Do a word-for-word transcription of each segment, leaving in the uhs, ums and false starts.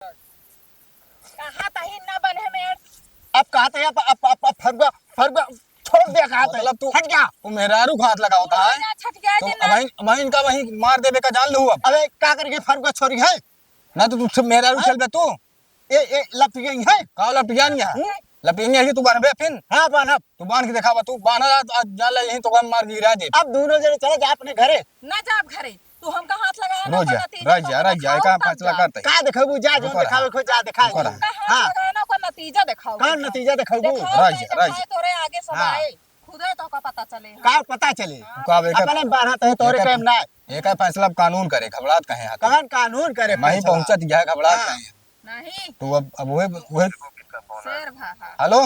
कहा तही ना बने में। अब कहा तही, अब, अब, अब, अब फरुआ, फरुआ छोड़ दिया, कहा तही। मतलब तू हट गया। तू मेहरारू को हाथ लगावत है। छट गया तो कि ना? अबहिन, अबहिन का वहीं मार देबे का जान लू अब। अबे का करके फरुआ छोरी है? ना तो तू मेहरारू हैं? चल बे तू। ए, ए, लपटिया ही है? का लपटिया नहीं है? हम्म? लपटिया नहीं है, तू बनबे फिन? हाँ, बनब। तू बांध के देखावा, तू बांधा जा, आज जा ले यहीं तो हम मार गिरा दे। अब दोनों जने चले जा अपने घरे। ना जा अब घरे, तू हमका हाथ लगाया ना, रोज जा, नतीजा रोज जा, तो रोज जा, दिखाओ का तब फैसला जा। करते हैं। का देखाबू, जा, जो ओकर देखावे को जा, देखाए ओकर दे। हमका हाथ हाँ। लगाया ना, ओकर नतीजा दिखाओ का तब। नतीजा देखाबू? दिखाओ रोज तब जा, रोज जा। तोरे आगे सब हाँ। आए, खुदे तो का पता चले। का पता चले? हाँ। का बेटा? अपने बारह तहे तोरे एकर टाइम ना है। एकर फैसला अब कानून करे, घबरात काहे हाथ? कौन कानून करे मैं ही फैसला? पहुंचत गया, घबरात हाँ। काहे? नहीं। तो अब, अब वही, वही शेर भा, हाँ। हेलो?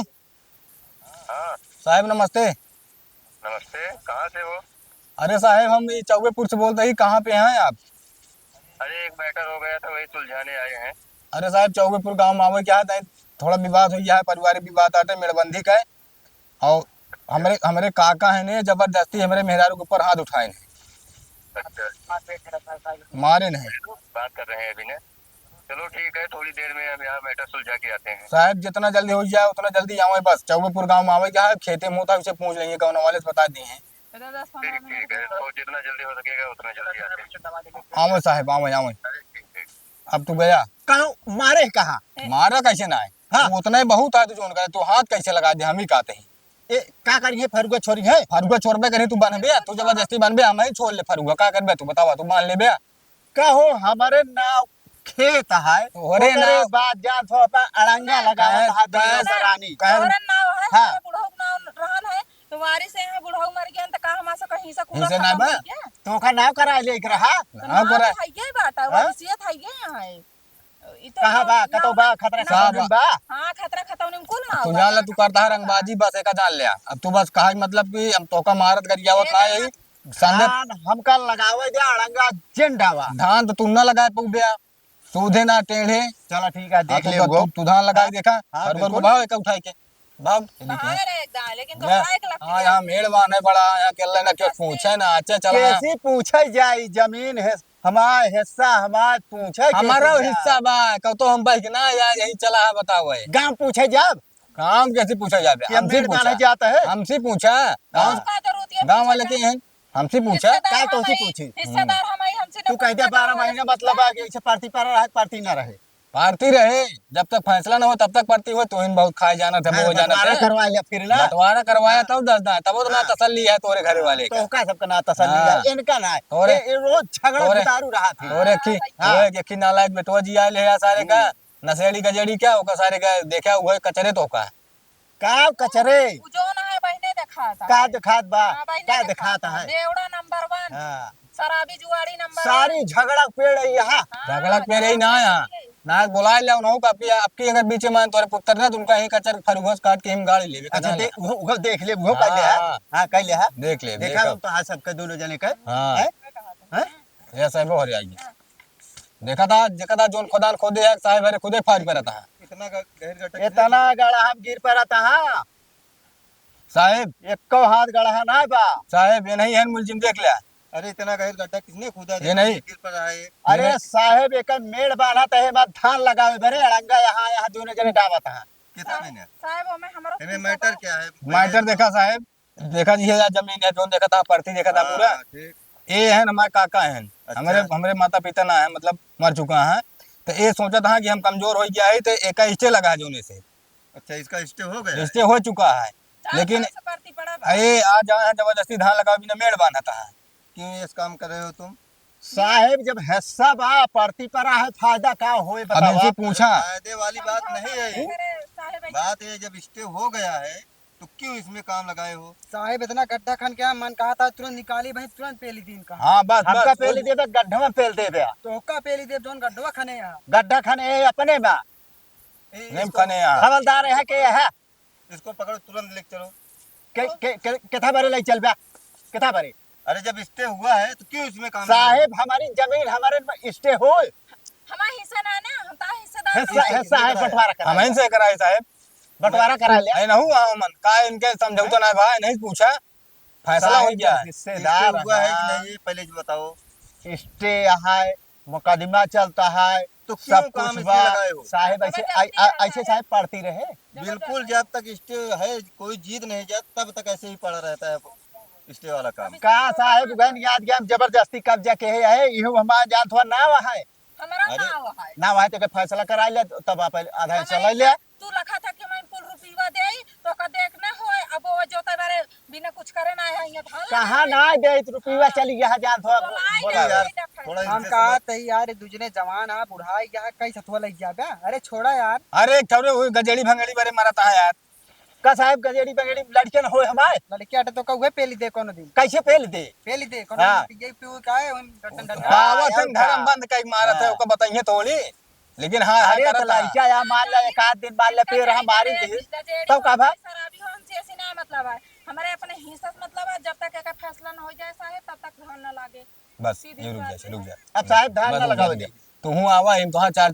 हाँ। साहेब नमस्ते। नमस्ते, कहाँ से हो? अरे साहेब, हम ये चौबेपुर से बोलते ही, कहाँ पे हैं आप? अरे, एक मैटर हो गया था, वही सुलझाने आए हैं। अरे साहेब, चौबेपुर गाँव में आवे क्या है, तनी थोड़ा विवाद हो गया है, पारिवारिक विवाद आटे, मेड़बंदी का है। और हमरे, हमरे काका है ने, जबरदस्ती हमरे मेहरारू के ऊपर हाथ उठाए ने। अच्छा। मारे नहीं। बात कर रहे हैं अभी ने। चलो ठीक है, थोड़ी देर में हम यहाँ मैटर सुलझा के आते हैं। साहेब, जितना जल्दी हो जाए उतना जल्दी आवे, बस चौबेपुर गाँव में आवे क्या है, खेते में होता है, उसे पूछ लेंगे, कौन वाले से बता दिए हैं। ठीक, ठीक है, तो जितना जल्दी हो सकेगा उतना जल्दी आते हैं। आवे साहेब, आवे, आवे। अरे ठीक, ठीक। अब तू गया। कहाँ मारे कहाँ? मारा कैसे ना है? हाँ। तू उतना ही बहुत है, तू जोन करे, तू हाथ कैसे लगा दे, हम ही कहते हैं। ए, का करिए, फरुआ छोरी है? फरुआ छोड़बे करी, तू बनबे, तू जबरदस्ती बनबे, हम ही छोड़ ले फरुआ, का करबे तू बतावा, तू बांध लेबे? कहो, हमरे नाव खेत है, तोहरे ओकरे नाव बाद जात हो अपन अड़ंगा लगावत कहे, है, दुनिया कहे, से रानी। कहे, तोहरे नाव है, हाँ। तोहरे बुढ़ऊ के नाव रहन है, तो वारिस है, बुढ़ऊ मर गया, तो का हमार से कहीं से कूड़ा हिस्से ना खत्म बा? हो गया? तोहका नाव करा ले एक रहा? तो नाव नाव करा। है, ये बात है, हाँ? वारिसियत है, ये यहाँ है। ई तो कहाँ बा? नाव कतौ बा? खतरा ना खतौनी बा? हाँ, खतरा खतौनी में कुल नाव तू बा। जान ले, तू करता है रंगबाजी, बस एका जान ले। अब तू बस कहा कि मतलब कि हम तोका मारत गरियावत ना यही संदे धान हमका लगावे दे, अड़ंगा जिन डावा। धान तो तू ना लगाए पउबे, सूधे ना टेढ़े। चला ठीक है, हाँ, देख तू, ले तू, वो। तू, तू धान लगाए हाँ, देखा, हाँ, हर बार को बिल्कुल। भाव एका उठाए के। भाग, ये देखे। अरे दाई, लेकिन ले, घबराए के लगती हाँ, है। यहाँ मेड़ बान है बड़ा, यहाँ के अल्लाह ना क्यों कैसे? पूछे ना, अच्छा चला। कैसे पूछे जाई? जमीन है हमार, हिस्सा हमार, पूछे कैसे हमारा जाई? हिस्सा बा, कब तो हम बह के ना या यही चला है, बताओ है। गाँव पूछे जाब? गाँव कैसे पूछा जाबे? कि हम हमसे मेड़ बांधे पूछा। जाता है? हमसे पूछा। गाँव गाँव का जरूरत है गाँव वाले पूछे के का? हैं, हमसे पूछा। रिश्तेदार का तो उसे हमारी, पूछी। रिश्तेदार हमारी हमसे तू ना कह दे पूछा, बारह तो महीने रिश्तेदार मतलब आ गया, इसे पार्टी पर रहा, पार्टी ना रहे। पार्टी रहे, जब तक फैसला ना हो, तब तक पार्टी हो, तो इन बहुत खाए जाना था, हाँ, वो जाना बंटवारा था। करवा लिया फिर ना। बंटवारा करवाया हाँ। तब दस दाए, तब वो तो ना हाँ। तसल्ली है तोरे घरे वाले तो का। का सबका ना तसल्ली हाँ। है, इनका ना है। तोरे, ये, ये रोज झगड़ा तोरे, उतारू रहा था। तोरे की, हाँ। वो एक, एक ही नालायक बेटवा जी आए ले आ सारे का, हम्म। नशेड़ी गजेड़ी क्या, ओका सारे का देखा, वो कचरे तो का। का कचरे? उ जौन है, बहिने देखात है। का देखात बा? हाँ, बहिने का देखात देखात है? है? देवड़ा नंबर वन। हाँ। शराबी जुआड़ी नंबर सारी वन। झगड़ा के पेड़ है यहाँ। हाँ, झगड़ा के पेड़ ही ना है यहाँ। ये। ना बोलाए ले उन्हों का, आपकी, आपकी अगर बीच में तोरे पुत्र ना, तो उनका ही कचर फरुगस काट के हम गाड़ी लेवे, अच्छा, कहाँ दे-, ले? वो, वो देख ले, वो हाँ, कर ले है। हाँ। हाँ, कर ले है। देख ले, देखा देखो। हम तो आज सबके दोनों जने के। हाँ। हैं? हैं? ये साहब हो रही है। देखा था, देखा था, जोन खोदान खोदे है, साहब हरे खुदे फाड़ पर रहता है। इतना ग-, गहिर गड्ढा किसने इतना खोदा? गड़ा हम गिर पर रहता है। साहेब। एको हाथ गड़हा नाय बा। साहेब, ये नहीं है, मुलजिम देख लिया। अरे, इतना गहिर गड्ढा किसने खोदा? ये देखो, नहीं। ये गिर पड़ा है। अरे ये साहेब, एकर मेड़ बान्हत है, एमा धान लगावे बरे, अड़ंगा यहाँ, यहाँ दोनों जने डावत हैं। कितना साहेब, महीने? साहेब, ओमे हमरो एमे कुछ मैटर पता क्या है? मैटर देखा साहेब, देखा जी, ये जमीन है, जोन देखा था, परती देखा था हाँ, पूरा। ठीक। ये है ना, हमारे काका हैं, अच्छा। हमरे, हमरे माता पिता ना है, मतलब मर चुका है। तो ये सोचा था कि हम कमजोर हो गया है, तो एका स्टे लगा है जोने से। अच्छा, इसका स्टे हो गया है? स्टे हो चुका है, चार लेकिन साल से परती पड़ा बा। ये आ जाए हैं जबरदस्ती धान लगावे बिना मेड़ बांधता है। क्यों ये काम कर रहे हो तुम? साहेब, जब हिस्सा बा, परती पड़ा है, फायदा का होए, अब बतावा? इनसे पूछा। फायदे वाली बात नहीं है। अरे, साहेब, बात ये, जब स्टे हो गया है, तो क्यों इसमें काम लगाए हो? साहेब, इतना गड्ढा खन के मन कहा था, तुरंत निकाली भाई, तुरंत पेली दीन का। हाँ, बस, हमका बस, पेली वो देबे, गड्ढवा पेल देबे। तो ओका पेली देब, जौन गड्ढवा खने है। गड्ढा खने है अपने बा। ए, नहीं, इसको खने है। हवलदार है के है? इसको पकड़ो, तुरंत लेके चलो। के, के, के, केथा बारे ले चल बा? केथा बारे? अरे, जब स्टे हुआ है, तो क्यों इसमें काम साहेब, लगाए हो? हमारी जमीन हमारे में स्टे हो। हमारा हिस्सा ना, ना, हम तो हिस्सेदार हिस्सा, नहीं। हिस्सा है, बंटवारा करा हम लिया। इनसे कराए साहेब। बंटवारा करा लिया। अरे, ना हुआ हमन, का इनके समझौता ना भाई, नहीं पूछा, फैसला हो साहेब, गया है। हिस्सेदार स्टे हुआ है कि हाँ। नहीं, ये पहले जो बताओ। स्टे है, मुकदमा चलता है, तो क्यों सब काम कुछ इसमें बा, लगाए हो? साहेब, ऐसे, ऐसे साहेब पड़ती रहे। बिल्कुल, जब तक स्टे है, कोई जीत नहीं जात, तब तक ऐसे ही पड़ा रहता है स्टे वाला काम। का साहेब, गन याद गया, हम जबरदस्ती कब्जा के है, है, इहो हमारा जान थोड़ा ना वहाँ है। हमारा अरे, ना वहाँ है। ना वहाँ तो के फैसला करा ले, तब आप आधा हिस्सा ले ले। तू रखा था कि मैं कुल रुपया दे, तो का देख ना होए, अब वो जोते बारे बिना कुछ करे ना है, ये धान कहाँ लगाए। ना दे, तो रुपया हाँ। चली यहाँ जान थोड़ा तो ना बोला। दे, यार, थोड़ा हम इनसे कहा समझ। तई यार, दुजने जवान आ, बुढ़ाई गया, कैसे थोड़ा लग जाबे? अरे छोड़ा यार। अरे, थोड़े वो गजेड़ी भंगेड़ी बारे मरत है यार। का साहेब, गजेड़ी बंगेड़ी लड़के न होए हमारे? लड़के आटे तो कौए पेली दे कोनो दिन। कैसे पेल दे? पेली दे कोनो हाँ। दिन पिए पीऊ का है, ओम डटन डटन। हाँ, आवत हैं, धर्म बंद कई मारत है, हाँ। ओका बताइए थोड़ी। लेकिन हाँ, हाँ, अरे, करत तो है। लड़का या मान ले, एक आध दिन मान ले, पेड़ हम मारे दे, तब का भा? शराबी हो, हमसे ऐसे ना मतलब है। हमारे अपने हिस्सा से मतलब है, जब तक एका फैसला न हो जाए साहेब, तब तक धान न लागे। बस, सीधी ये रुक बात जा, है। रुक जा। अब साहेब धान बस, ना रुक जा, लगावे रुक जा। दे। तू हूँ आवा, हम तो हाँ चार